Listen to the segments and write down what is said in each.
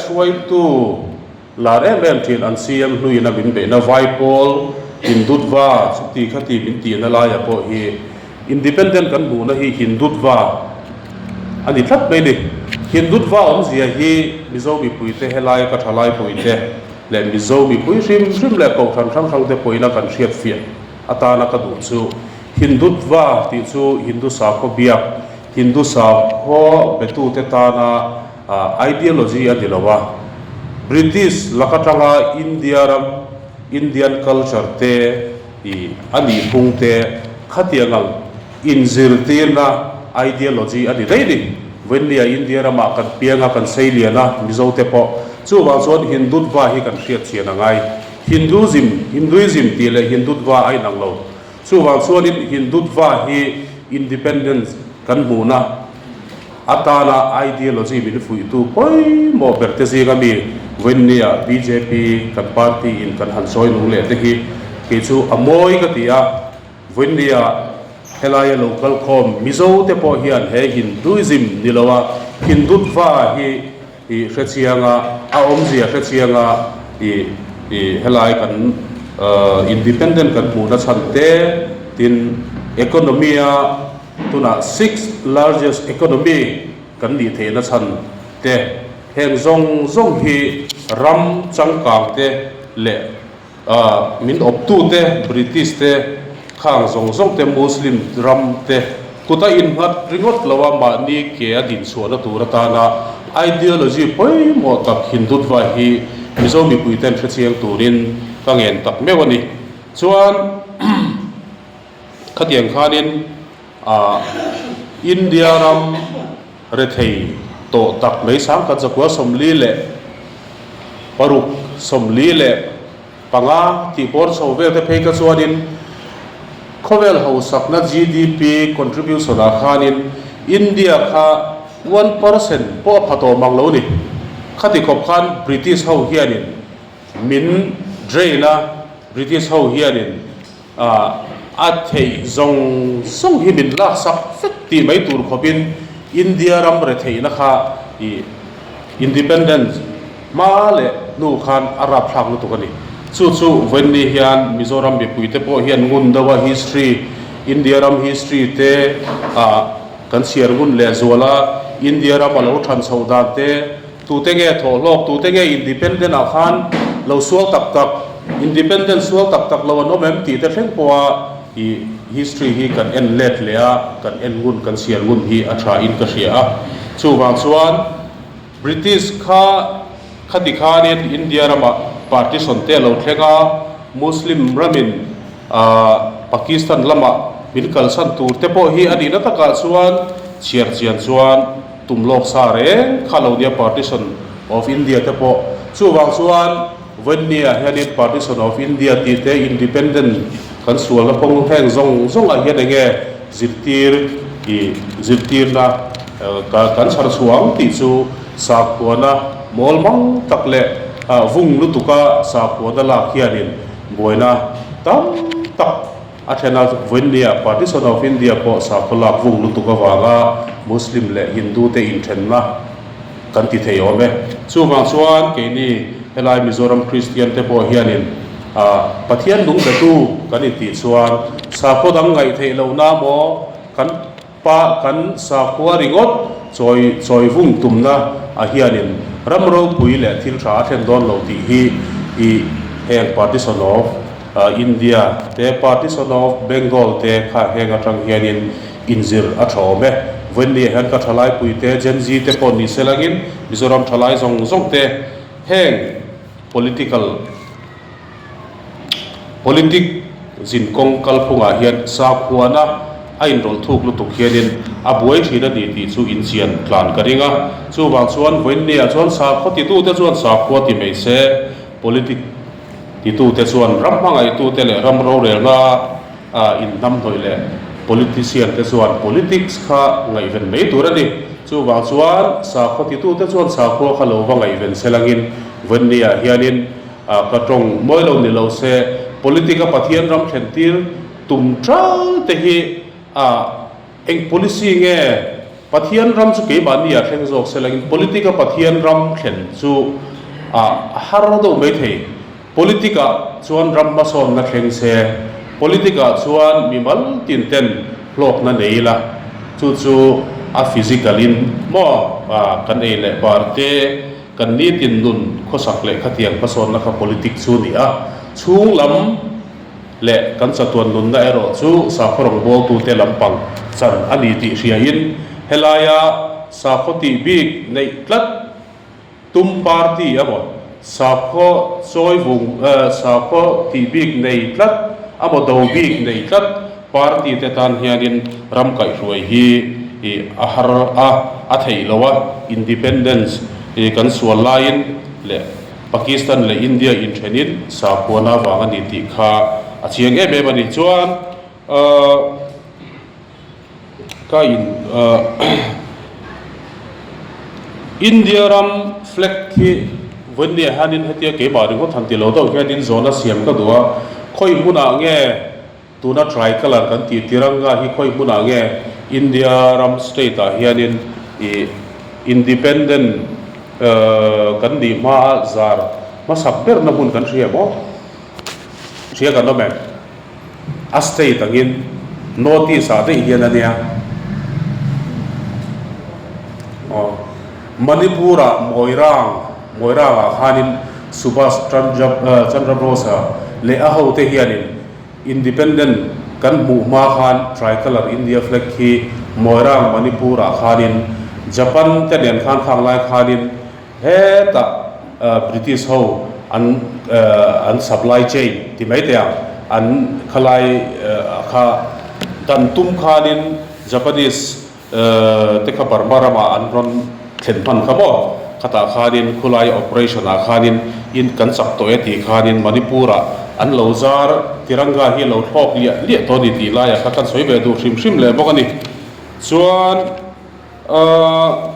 hruaitu lar em em thin an CM hluiin a min beihna Vaipawl, Hindutva chuti khati min tihna laia pawh hi Independent kan hmuhna hi Hindutva a ni tlat mai ni. Hindutva awmzia hi Mizo mipuite helaia ka thalai puite leh Mizo mipui hrim hrim leh kohhran hrang hrangte pawhin a kan hriatfiah atana ka duh chu Hindutva tih chu Hindu sakhaw biak, Hindu sakhaw betute tana ideology a ni lo a, British lak atanga India ram, Indian culture te i a nihphung te khatiang ang inzirtirna ideology a ni daih ni. Vawiinnia India ramah kan piang a, kan seilian a, Mizote pawh. Chuvang chuan Hindutva hi kan hriatchian a ngai. Hinduism, Hinduism tih leh Hindutva a inang lo. Chuvang chuanin Hindutva hi independence kan hmuhna atana ideology min fuihtu pawimawh berte zinga mi vawiinnia bjp kan party in kan han sawi nung leh te hi kei chu a mawi ka ti a. Vawiinnia helaia lo kalkhawm Mizo te pawh hian he Hinduism ni loa Hindutva hi I hrechiang a, a awmzia hrechiang a, i i helai kan independent kan hmuhna chhan te, tin economy a tunah sixth largest economy kan nih theihna chhan te, heng zawng zawng hi ram changkang te leh Min awptute, British te, khang zawng zawng te, Muslim ram te kut a innghat ringawt lo a, mahni ke a dinchhuahna tur atana ideology pawimawh tak Hindutva hi Mizo mipuiten hrechiang turin ka ngen tak meuh a ni. Chuan khatiang khanin India ram Rethei tawh tak mai sangkhat zakua 46, 45 tih bawr chho vel te phei kha chuanin khawvel hausakna GDP contribution ah khanin India kha 1% pawh a pha tawh mang lo ni. Khati khawp khan British ho hianin min drain a, British ho hianin A theih zawng zawng hi min laksak vek tih mai tur khawpin India ram retheihna kha i independence hma leh hnu khan a rapthlak lutuk a ni. Chu chu vawiinni hian Mizoram mipuite pawh hian ngun deuha history, India ram history te kan chhiar ngun leh zual a, India ram a lo than chhoh dan te, Tute nge thawhhlawk, tute nge independent ah khan lo sual tak tak, independent sual tak tak lo an awm em tih te thleng pawha i history hi kan en let leh a, kan en ngun, kan chhiar ngun hi a tha in ka hria a. Chuvang chuan British kha khati khanin India ramah partition te a lo thleng a, Muslim ramin Pakistan lamah min kalsan tur te pawh hi a nihna takah chuan chhiar chian chuan Tum lawk sa reng kha lo nia Partition of India te pawh. Chuvang chuan Vawiinnia hianin Partition of India tih te Independent kan sualna kawng heng zawng zawngah hian enge zirtir i zirtirna kan chhar chhuang tih chu sakhuana mawl mang tak leh vung lutuka sakhuana lak hianin buaina tam tak A thena vawiinnia Partition of India pawh sakhaw lak vung lutuk avanga Muslim leh Hindu te inthenna kan ti thei awm e. Chuvang chuan keini helai Mizoram Kristian te pawh hianin Pathian nung betu kan intih chuan sakhaw dang ngaih theih lohna maw kan pa kan sakhua ringawt chawi chawi vung tumna ah hianin ram ropui leh thil tha a thlen dawn lo tih hi i heng Partition of India te Partition of Bengal te kha heng atang hianin inzir a tha awm e. Vawiinni ah hian ka thalaipui te Gen Z te pawh ni se langin Mizoram thalai zawng zawng te heng political Politic zin kawng kalphungah hian sakhuana a inrawlh thuk lutuk hianin a buai thin a ni tih chu inchian tlan ka ring a. Chuvang chuan vawiinniah chuan sakhaw titute chuan sakhua ti mai se, politic titute chuan ram hmangaihtute leh ram rorelna inhnamhnawih leh politician te chuan politics kha ngaihven mai tur a ni. Chuvang chuan sakhaw titute chuan sakhua kha lo va ngaihven se langin vawiinniah hianin A ka tawng mawi lo ni lo se, politic a Pathian ram thlen tir tum tal te hi a eng policy nge? Pathian ram chu keimahni ah thleng zawk se langin politic a Pathian ram thlen chu a har deuh mai thei. Politic ah chuan ram hmasawnna thleng se, politic ah chuan mimal tin ten hlawkna nei ila, chu chu a physical in maw kan ei leh bar te, kan nitin nun khawsak leh khatiang hmasawnna kha politic chu ni a, chhung lam leh kan chatuan nunna erawh chu sakhaw rawngbawltute lampang chan a ni tih hriain helaia sakhaw tih bik neih tlat tum party emaw sakhaw chawivung sakhaw tih bik nei tlat emaw do bik nei tlat party te tan hianin ram kaihhruai hi a har a, a theih lo a, independence kan sual laiin leh Pakistan leh India inthenin sakhuana vang a ni tih kha a chiang em em a ni. Chuan ka in India ram flag hi vawinia hianin hetia keimah ringawt han ti lo deuh hianin zawhna siam ka duh a, khawi hmunah nge Tuna tricolour kan tih tiranga hi khawi hmunah nge India ram state ah hianin ih independent kan nih hma a zar hmasak berna hmun kan hria maw? Hria kan awm em? A state angin North East ah daih hian a nia. Aw Manipur ah Moirang Moirang ah khanin Subhas Chandra Bose leh a hote hianin Independent kan hmuh hma khan Tricolour India flag khi Moirang Manipur ah khanin Japan te nen khan khang lai khanin hetah British ho an an supply chain ti mai teh ang an khalai kha dan tum khanin Japanese te kha Burma ramah an rawn thlen hman kha maw? Khatah khanin khulai operation ah khanin in kan chak tawh e tih khanin Manipur ah an lo zar Tiranga hi lo thlawk liah liah tawh a ni tih laiah kha kan sawi ve duh hrim hrim leh bawk a ni. Chuan ahh.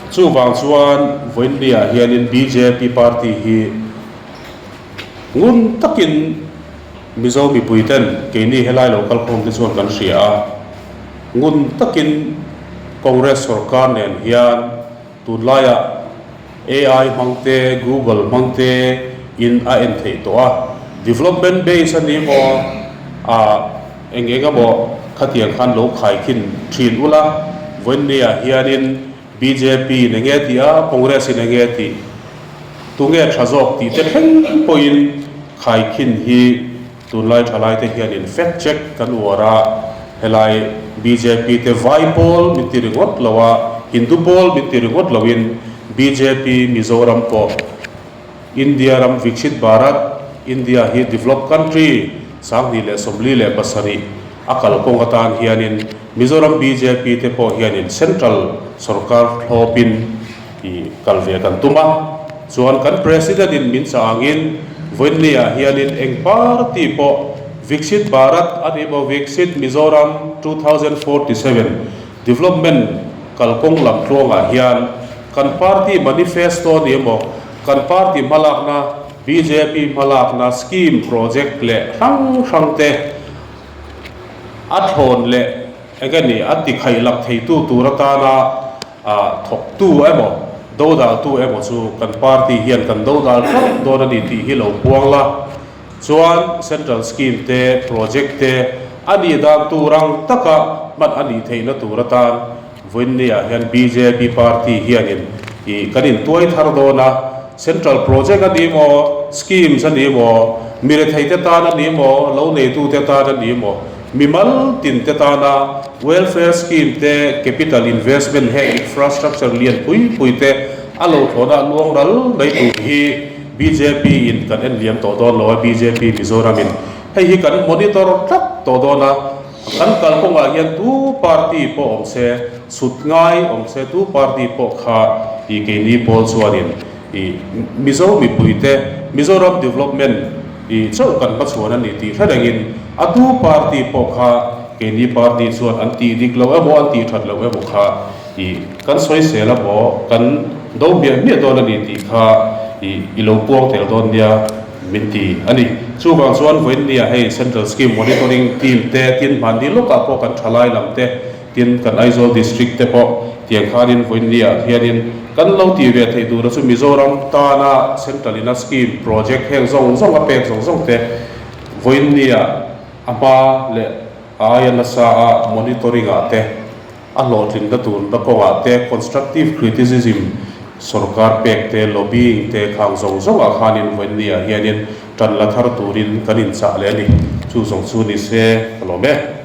Chuvang chuan vawiinniah hianin bjp party hi ngun takin Mizo mipuiten keini helai lo kalkhawm te chuan kan hria a, ngun takin Congress sorkar nen hian tunlaiah AI hmang te, Google hmang te in a en theih tawh a, development base a ni maw, ah eng eng emaw khatiang khan lo khaikhin thin ula, vawiinniah hianin bjp in enge tih a, Congress in enge tih, tunge tha zawk tih te thleng pawhin khaikhin hi tunlai thalaite hianin fact check kan uar a, helai bjp te vai pawl min ti ringawt lo a, Hindu pawl min ti ringawt loin bjp Mizoram pawh India ram Viksit Bharat, India hi developed country, 2047 a kalkawng atan hianin Mizoram bjp te pawh hianin central sorkar thlawpin i kal ve kan tum a. Chuan kan President in min chah angin vawiinniah hianin eng party pawh Viksit Bharat a ni maw Viksit Mizoram 2047 development kalkawng lam tluangah hian kan party manifesto ni emaw kan party hmalakna bjp hmalakna scheme project leh hrang hrang te a thlawn leh eng nge ni a tikhaih lak theitu tur atana thawktu emaw dodaltu emaw chu kan party hian kan dodal tlat dawn a ni tih hi lo puang la. Chuan central scheme te project te a nih dan tur ang taka hman a nih theihna tur atan vawiinniah hian bjp party hianin ih kan intuai thar dawn a, central project a ni maw, schemes a ni maw, mi retheite tan a ni maw, lo neitute tan a ni maw, mimal tinte tana welfare scheme te, capital investment heng infrastructure lian pui pui te a lo thlawhna luang ral mai tur hi Bjp in kan en liam tawh dawn lo a, bjp Mizoram in hei hi kan monitor tlat tawh dawn a, kan kalkawngah hian tu party pawh awm se, chhut ngai awm se tu party pawh kha ih keini pawl chuanin ih Mizo mipuite Mizoram development ih chauh kan hmachhuan a ni tih hre rengin a tu party pawh kha keini party chuan an tih dik loh emaw an tih that loh emaw kha Ih, kan sawisel a maw, kan do hmiah hmiah dawn a ni tih kha ih i lo puang tel dawn nia. min ti a ni. Chuvang chuan vawiinnia hei Central Scheme Monitoring Team te tin hmanni lawkah pawh kan thalai lam te tin kan Aizawl District te pawh tiang khanin vawiinnia hianin kan lo tih ve theih tura chu Mizoram tana Central ina scheme project heng zawng zawng a pek zawng zawng te vawiinnia a hma leh a aia nasa a monitoring ah te A hlawhtlinna turna kawngah te constructive criticism sorkar pek te, lobbying te khang zawng zawngah khanin vawiinniah hianin tan la thar turin kan inchah leh a ni. Chu zawng chu ni se ka lawm e.